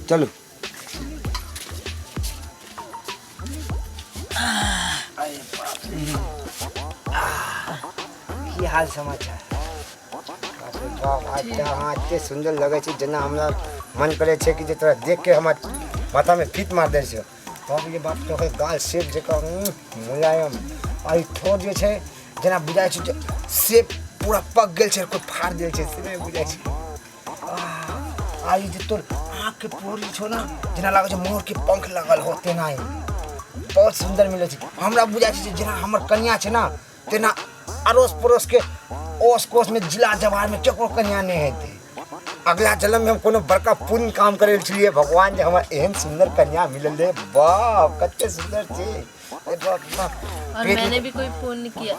चलू। अरे बाप रे। की हाल समाचार? बाप रे बाप, आज तऽ अहाँ एते सुन्दर लगै छै जेना हमरा मन करै छै कि जे तोरा देख के हमर माथामे फीत मार दै छै। बाप रे बाप, तोहर गाल सेब जकाँ मुलायम, आ ई ठोर जे छै जेना बुझाइ छै जे सेब पूरा पक गेल छै, कोइ फाड़ देल छै से नहि बुझाइ छै। आ ई जे तोर आँखके पोरी छौ ने, जेना लागै छै मोरके पंख लगल हो तेना ही बहुत सुन्दर मिलै छै। हमरा बुझाइ छै जे जेना हमर कनिया छै ने तेना अड़ोस पड़ोसके ओस कोसमे जिला जवारमे केकरो कनिया नहि हेतै। अगला जन्ममे हम कोनो बड़का पुण्य काम करै छलियै भगवान जे हमरा एहन सुन्दर कन्या मिलल रे। बाप कते सुन्दर छै। अरे बाप बाप। और मैंने भी कोई पुण्य किया?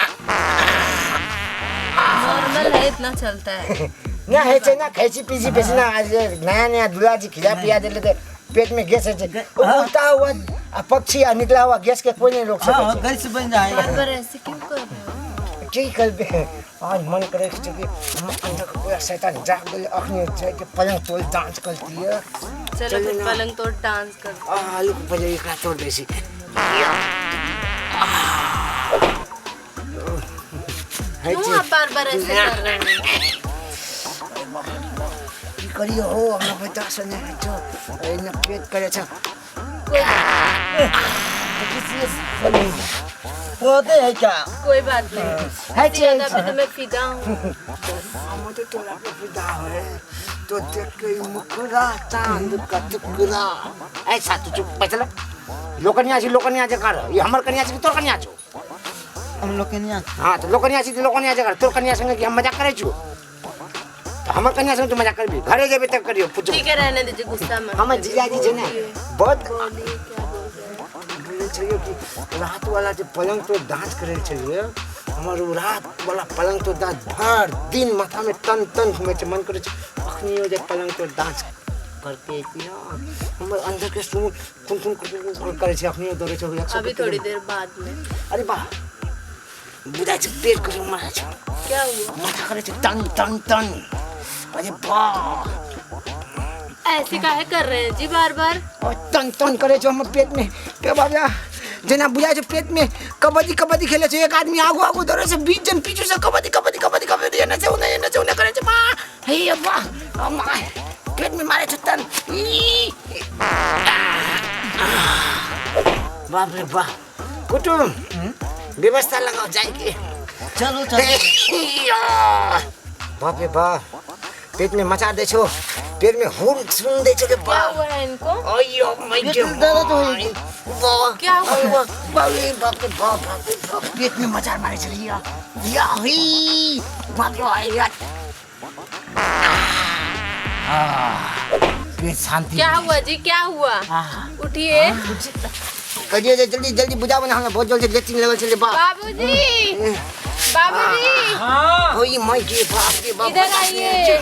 नॉर्मल है, इतना चलता है। ना है छै ना, खाइ छी पी छी बेसी ना। आज नया नया दूल्हा जी खिला पिया देले तऽ पेट में गैस है छै। उड़ता हुआ आ पक्षी आ निकला हुआ गैस के कोई नहीं रोक सकै छै। गैस बन जाए। बार बार ऐसे क्यों कर रहे हो? की करबे, आज मन करे छै कि हम अंदर के पूरा शैतान जाग गेलै। अखनी जाके पलंग तोड़ डांस करती है। चलो फिर पलंग तोड़ डांस कर। आ लुक पहिले एकरा तोड़ दै छी। क्यों आप बार बार ऐसे कर रहे हैं? की करियो हो, हमरा बच्चा से नहि होइ छौ, एहिना पेट करे छै। पौधे है क्या? कोई बात नहीं है छै। ज्यादा पे तो मैं फिदा हूँ। हम तो तोरा पे फिदा है तो देख के ई मुखड़ा चांद का टुकड़ा ऐसा। तू चुप बैठल। लोकनिया छी, लोकनिया जे कर, ई हमर कनिया छी कि तोर कनिया छौ? हम लोग के नहीं। हाँ तो लोकनिया छी तऽ लोकनिया जे कर। तोर कनिया संगे कि हम मजाक करै छियौ? तऽ हमर कनिया संगे तू मजाक करबी? घरे जेबे तब करियो पूछो। ठीक है, रहने दीजिए, गुस्सा मत हमर करिए। जीजाजी छै ने बहुत बोलिए, क्या बोल रहे हैं? बोलै छलियै कि रात वाला जे पलंग तो डांस करै छलियै, हमर ओ रात वाला पलंग तो डांस भर दिन माथामे तन तन घुमै छै। मन करै छै अखनियो जे पलंग तो डांस करके अइती ने, हमर अंदर के सुन खुन खुन खुन खुन करै छै, अखनियो दौड़ै छै। अभी थोड़ी देर बाद में। अरे वाह, बुझाइ छै पेट के मारै छै। क्या हुआ? माथा करै छै टन टन टन। अरे वाह, ऐसे काहे कर रहे हैं जी बार बार? और टन टन करे छै हमर पेट में के बाबा, जेना बुझाइ छै पेट में कबड्डी कबड्डी खेले छै। एक आदमी आगू आगू दौड़े छै, 20 जन पीछू से कबड्डी कबड्डी कबड्डी कबड्डी एने से ओने एने से ओने करे छै। माँ हे वाह, माँ पेट में मारे छै टन। ई बाप रे बाप। कुटुम व्यवस्था लगाओ जाएके। चलो चलो। बाप रे बाप, पेट में मचा दै छौ, पेट में हुर सुन दै छौ के क्या बाप। हुआ है इनको? अयो my पेट में दर्द होई। वाह, क्या हुआ? बाप रे बाप रे बाप, बाप रे बाप, पेट में मचा मारे छौ या या ही बाप रे या। पेट शांति। क्या हुआ जी, क्या हुआ? उठिए। कहिए जे जल्दी जल्दी बुझाबो ने, हमरा बहुत जल्दी लेटिंग लगल छलै बाप। बाबूजी, बाबूजी। हाँ। ओई my के बाप रे बाप। इधर आइए,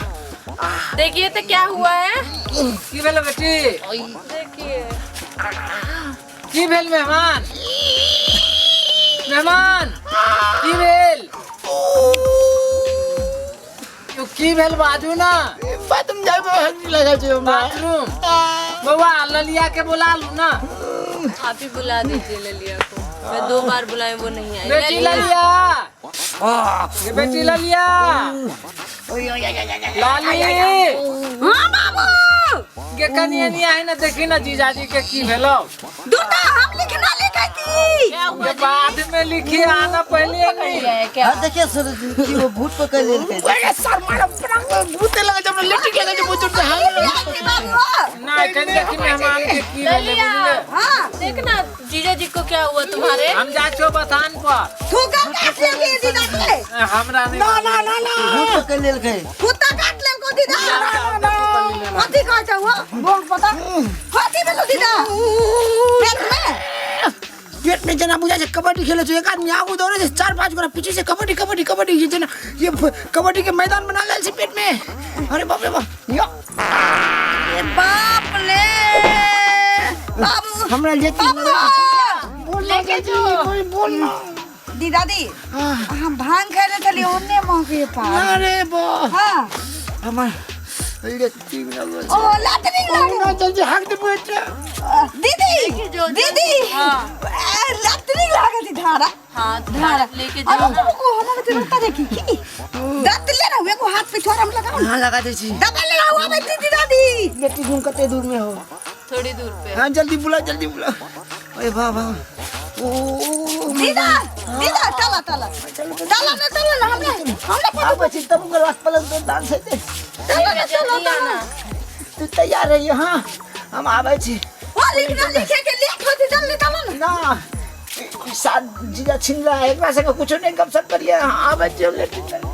देखिए तो क्या हुआ है। की भेल बेटी? देखिए। की भेल मेहमान? मेहमान की भेल? यो की भेल बाजू ना। बाथरूम जाबो लगल छै हमरा। बाथरूम? बौआ ललिया के बोला लू ना। आप ही बुला दीजिए ललिया को, मैं 2 बार बुलाए वो नहीं आई। बेटी ललिया, ये बेटी ललिया, लाली। हाँ बाबू। के कनी एनी आहे ना, देखी ना जीजाजी के की भेलो। दूटा हम लिखना लिखै थी। क्या हुआ ये जी? बाद में लिखी, आना पहले नहीं। लिया है क्या? हाँ देखिए सर कि वो भूत पकड़ लेते। अरे सर मारा प्राण भूते लगल छै हमरा, लेटिंग लगल छै बुजुर्ग से। ना कनी देखी मेहमान के की भेले। ललिया। बुझले? हाँ देखना जीजा जी को क्या हुआ तुम्हारे। हम जा छो बथान पर। थूका काट लेलकै दीदा के। हमरा नहीं। ना ना ना ना, भूत पकड़ लेलकै। कुत्ता काट लेलको दीदा। कथी कहै छौ हो बोल पता कथी भेलो दीदा पेट में? पेट में जेना बुझाइ छै कबड्डी खेले छै। एक आदमी आगू दौड़े छै, 4-5 गोरा पीछे से कबड्डी कबड्डी कबड्डी, ये जेना ये कबड्डी के मैदान बना लेल छै पेट में। अरे बाप रे बाप यो। ए बाप रे बाबू। हमरा लेती बाबू। बोल ना लेके चाची, जो। कोई बोल ना। दीदा दी हम भांग खाइ ले छलियै ओने महके पार। अरे बा हाँ हमर लेट्रिन लगल ओ लैट्रिन लागल ना जल्दी हाक देबो एते दीदी जो दीदी हाँ। ए, लैट्रिन लागल थी धारा हाँ तो धारा लेके अरे जाओ रुको रुको हम अभी रोता देखी की दत ले रहा एगो हाथ पे छोरा हम लगाओ हां लगा दे छी दबा ले रहा हुआ दीदी दादी लेट्रिन रूम कते दूर में हो थोड़ी दूर पे हां जल्दी बुला जल्दी बुला अरे बाबा ओ दीदा दीदा चला चला चला ना चला ना हमने हमने पता आबै छी तब ओकर लास्ट पलंग पे डांस हेतै चला ना चला जल्दी आना तू तैयार रहिए हाँ हम आबै छी वो लिखना लिखे के लेट होती जल्दी चला ना ना ई साथ जीजा छीन रहा है एकरा संगे कुछो नहीं गपशप करिए हाँ, आबै छी हम लेट्रिन में।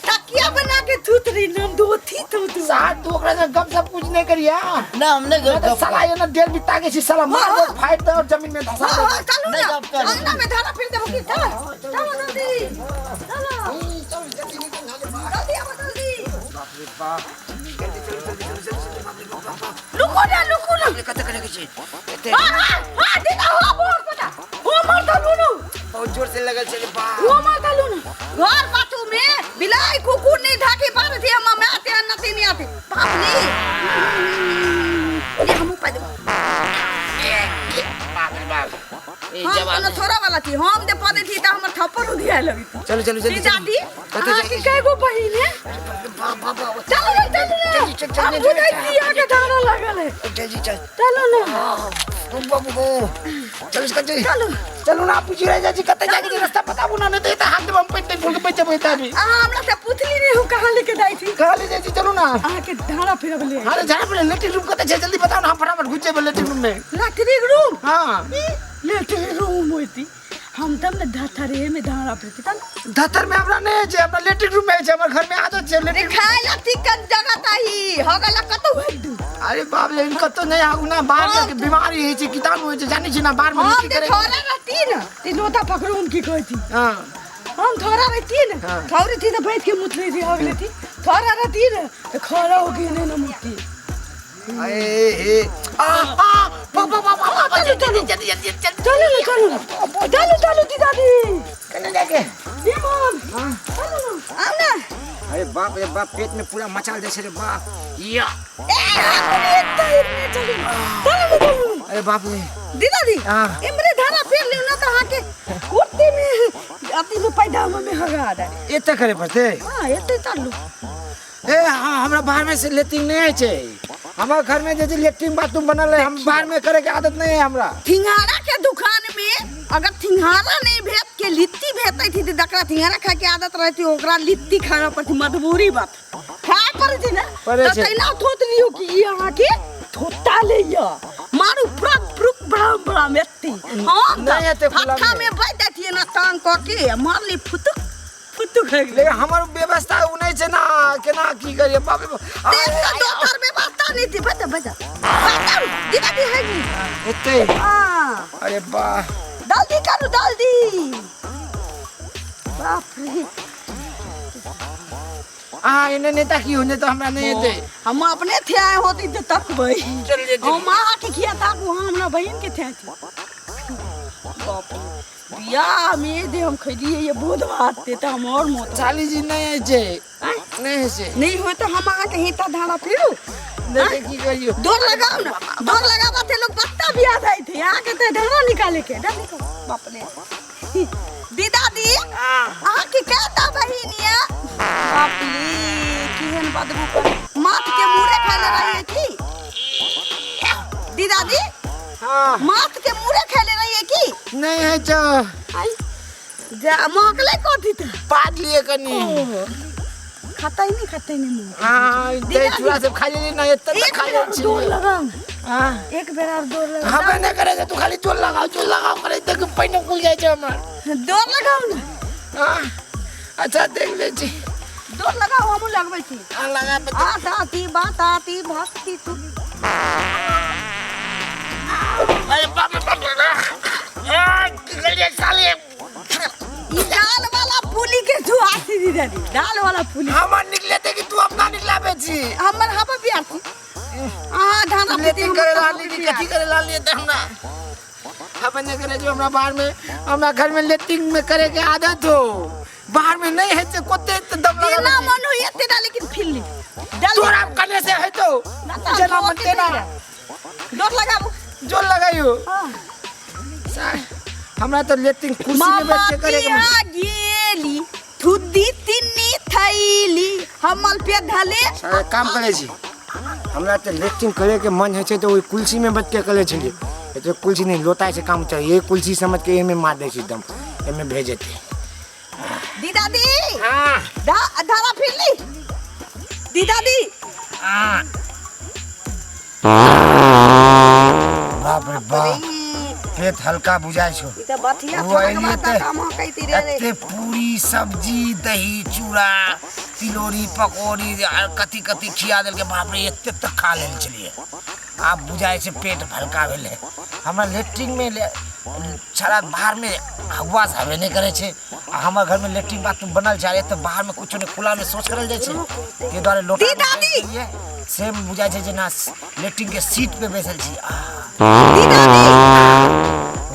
तकिया बना के थूत रही नाम दो थी थूत साथ तू ओकरा संगे गपशप कुछ नहीं करिए हाँ। ना हमने नहीं तो साला ये ना देर बिता के छी साला मार दे फाड़ दे और जमीन में धंसा हाँ दे हाँ चलो नहीं ना गप करो। अंगना में धारा फिर देबो की चलो चलो जल्दी चलो जल्दी आओ जल्दी रुको ना रुको ना कते करे के छी एते हाँ हाँ हाँ दीदा हो बोर पता हो मार दलू ना बहुत जोर से लगल छै रे बाप वो मार दलू ना घर पाछू में बिलाई कुकुर नहीं धाके पार थी हम मैं आते हैं नती नहीं आते बाप रे ये हम ऊपर देबो बाप रे बाप ए हम जवान कोनो थोड़ा वाला थी हम दे पदे थी त हमर थप्पड़ उधिया लगी थी चलो चलो जल्दी दादी कते अहाँ के कय गो बहिन है बाप बाप बाप चलो रे चलो रे जल्दी चल, हम जल्दी, बुझै जल्दी, छी अहाँके धारा लागल है जल्दी चल चलो ना ओ बाबू गो चलो चलो चलो चलो ना पूछ रह जाइ छी कते जाके छै रास्ता बताबू ना नहीं तो एते हाथ देब हम पैन तैन फूल के बच जेबै एते अभी अहाँ हमरा से पुछली नहीं हूँ कहाँ लेके जाइ छी कहाँ ले जाइ छी चलू ना अहाँके धारा फिरब ले अरे झाड़ पे लेट्रिन रूम कते छै जल्दी बताओ ना हम फटाफट घुस जेबै लेट्रिन रूम में लैट्रिन रूम हाँ लैट्रिन रूम होती हम तब ने धथरे में धारा फिरती तब धतर में हमरा नहीं छै हमरा लेट्रिन रूम में छै हमर घर में आदत छै लेट्रिन खाय ला चिकन जगह ताही हो गेला कतौ हेक दू अरे बाप रे कतौ नहीं आगू ना बाहर जाके बीमारी होइ छै कीटाणु होइ छै जानै छी ना बाहर में हम लिट्टी जे करे थोड़ा रहती ना ती लोटा पकड़ू हम की कहती हाँ हम थोड़ा रहती ना हाँ। थोड़ी थी तो बैठ के मुत लेती हो गेली थी थोड़ा रहती ना तो खड़ा हो के नहीं ना मुतती अरे हे आ आ बाबा बाबा बाबा चलो चलो जल्दी जल्दी जल्दी चलो ना चलो ना चलो चलो दी दादी कने जाके ईमान चलो ना आओ ना अरे बाप रे बाप पेट में पूरा मचाल दे छै रे बाप या ए हम एक टाइम में चली चलो ना चलो ना अरे बाप रे दी दादी हाँ। इमरे धारा फेर लियो ना तो अहाँ के कुर्ती में अथी में पैदामा में हगा दे एते करे पड़तै हां एते चलू ए हाँ हमरा बाहर में से लेट्रिन नहीं छै हमार घर में जे छै लेट्रिन बाथरूम बनल है हम बाहर में करे के आदत नहीं है हमरा थिंगाड़ा के दुकान में अगर थिंगाड़ा नहीं भेट के लिट्टी भेटै थी त जकरा थिंगाड़ा खाए के आदत रहती ओकरा लिट्टी खाना पड़ती मजबूरी बात खाए पड़ै छै ना पड़ै तऽ छै। तहिना थोत लियौ कि ई अहाँके थोता लैया मारू फ्रक फ्रुक ब्राम ब्राम एत्ती हम नहि तऽ एते खुला हत्था मे। में बैठ जातियै ना टांग कऽ के आ मारली फुतुक फुतुक होइ गेलै लेकिन हमर व्यवस्था उ नहीं छै ना केना की करिए बाप रे बाप। तेल अरे, तऽ दोसर व्यवस्था नहीं थी बता बता बता दीदा दी है जी एते हाँ अरे वाह जल्दी करू जल्दी बाप रे अहाँ एने नेता की हो ने तो हमरा नहीं एते हम अपने थे आए होती तो तकबै हम अहाँ के किया ताकू हम हमरा बहिन के थे थी बाप रे बियाह में दे हम खैलिए ये बहुत बात थे तो हम और मौत चाली जी नहीं छै नहीं छै नहीं हो तो हम अहाँ के हिता धारा फिरू नहीं की करियो दौड़ लगाओ ना दौड़ लगाबा थे लोग बत्ता भी आ जाए थे यहाँ के तो धारा निकाले के डर निकाल बाप रे दीदा दी अहाँ के कहता बहिन ये बाप रे केहन बदबू कर माथ के मुरे खाय ले रही है की दीदा दी हाँ माथ के मुरे खाय ले रही है की नहीं है छौ आई जा महकले कथी त पाद लिए कनी खाता ही नहीं खाता ही नहीं मुँह हाँ दही चूड़ा सब खा लेली ना एते तक एक खा बेर ले और दौड़ लगाओ हाँ एक बेर और दौड़ लगाओ हमे नहीं करे छै तू खाली चोर लगाओ करे तक पहिने खुल जाइ छै हमर दौड़ लगाओ ना हाँ अच्छा देख ले छी दौड़ लगाओ हमहूँ लगबै छी हाँ लगा बता आताती बाताती भक्ति तू अरे बाप रे बाप रे आ, की करिए साले ई दाल वाला पुली के तू आती दी दादी दाल वाला पुली हमर निकले थे कि तू अपना निकलाबे छी हमर हवा बियार थी अहाँ धाना लेटिंग करे लाली कि कथी करे लाली त हमरा हमे नहीं करे जो हमरा बाहर में हमरा घर में लेटिंग में करे के आदत हो बाहर में नहीं है कोते ते दम लगा जेना मन होइए तेना, लेकिन फिर ली डाल। तोरा कने से है तो जेना मन तेना। डोर लगाबू। जोर लगाइयो। हमरा तो लेटिंग कुर्सी में बैठ के करे के मन। गेली थुदी तिन्नी थैली हमल पे धले। सारा काम करे छी। हमरा तो लेटिंग करे के मन है छै तो ओइ कुर्सी में बैठ के करे छलिए। एते कुर्सी नहीं लोता से काम चाहिए, ये कुर्सी समझ के एमे मार दे छी दम, एमे भेज देते। दीदा दी हां धारा फिर ली दीदा दी। हां बाप रे बाप, पेट हल्का बुझाय छो। ई त बथिया थोड़ा काम कहती रे। एते पूरी सब्जी दही चूड़ा तिलौरी पकौड़ी आर कथी कथी खिया देलके। बाप रे एते तक खा लेल छलिए, आब बुझाय छै पेट हल्का भेलै। हमरा लेट्रिन में छड़ा बाहर में हवा हवे नहीं करे छै, आ हमर घर में लेट्रिन बाथरूम बनल छै, एते बाहर में कुछो नहीं, खुला में शौच करल जाइ छै। के द्वारे लोटा सेम बुझाय छै जेना लेट्रिन के सीट पे बैसल छी।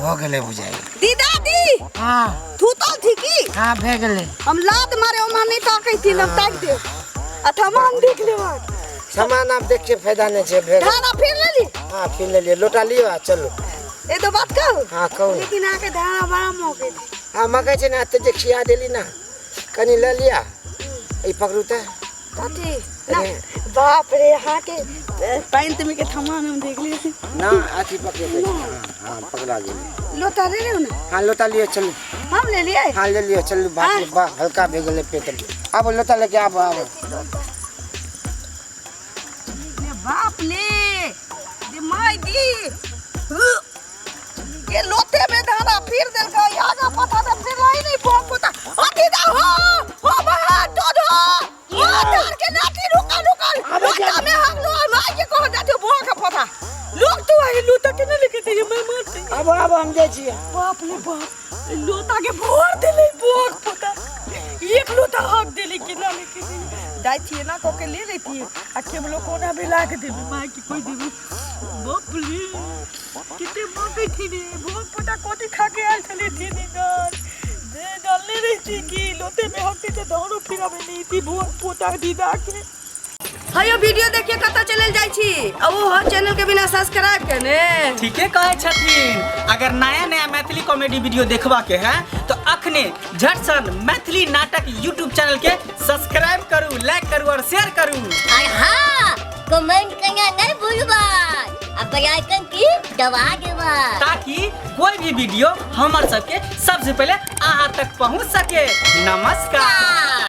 हो गेलै बुझाय। दीदा दी हां थूतल थी की? हां भे गेलै। हम लात मारे ओमा नहीं ताकै थी, हम ताक दे आ सामान देख लेबा। सामान आप देख के फायदा नहीं छै। भे धारा फिर ले ली। हां फिर ले लिए, लोटा लियो आ चलो। ए तो बात कहू? हां कहू। लेकिन आके धारा बड़ा मौके थी। हां मकै छै ना, ते जे खिया देली ना कनी ल लिया। ई पकड़ू त कथी ना। बाप रे हां के पैंट में के थमान हम देख लिए ना, अथी पकड़े। हां पकड़ा गेलै। लोटा ले ले ना। हां लोटा लियो चलो। हम ले लिए। हां ले लियो चलो। बाप रे बाप हल्का भे गेलै पेट। आब लोटा लेके आब आब। ले बाप ले दे my दी ये लोटे में धारा फिर देलकै, आगा पता त फिर लाई नहीं भोग पोता। ओ दीदा हो हो बहा डोडो ओ धार के नाती रुका रुका लोटा में हम लो माई के कह जाते भोग पोता लोग तो आई लोटा के न लेके दे मैं मारते। अब अब हम जाइ छी। बाप रे बाप लोटा के भोर देले भोग पोता, एक लोटा हक देले के ना लेके दे दाई छी ना को के ले लेती आ के हम लोग कोना भी ला के देबे माई के कोई देबे। बाप रे किते मांगे थी रे भोग पोता, कोटी खा के आयल छले थी नी गान दे डालने रही थी कि लोटे में हकती ते दौड़ो फिराबे नहीं थी भोग पोता दीदा के। हयो वीडियो देखिए कतऽ चलल जाइ छी आ वो हर चैनल के बिना सब्सक्राइब केने। ठीके कहै छथिन। अगर नया नया मैथिली कॉमेडी वीडियो देखबा के है तो अखने झटसन मैथिली नाटक यूट्यूब चैनल के सब्सक्राइब करू, लाइक करू और शेयर करू। और हाँ कमेंट करना नहीं भूलबा आ बेल आइकन की दबा देबा, ताकि कोई भी वीडियो हमर सबके सबसे पहले अहाँ तक पहुँच सके। नमस्कार।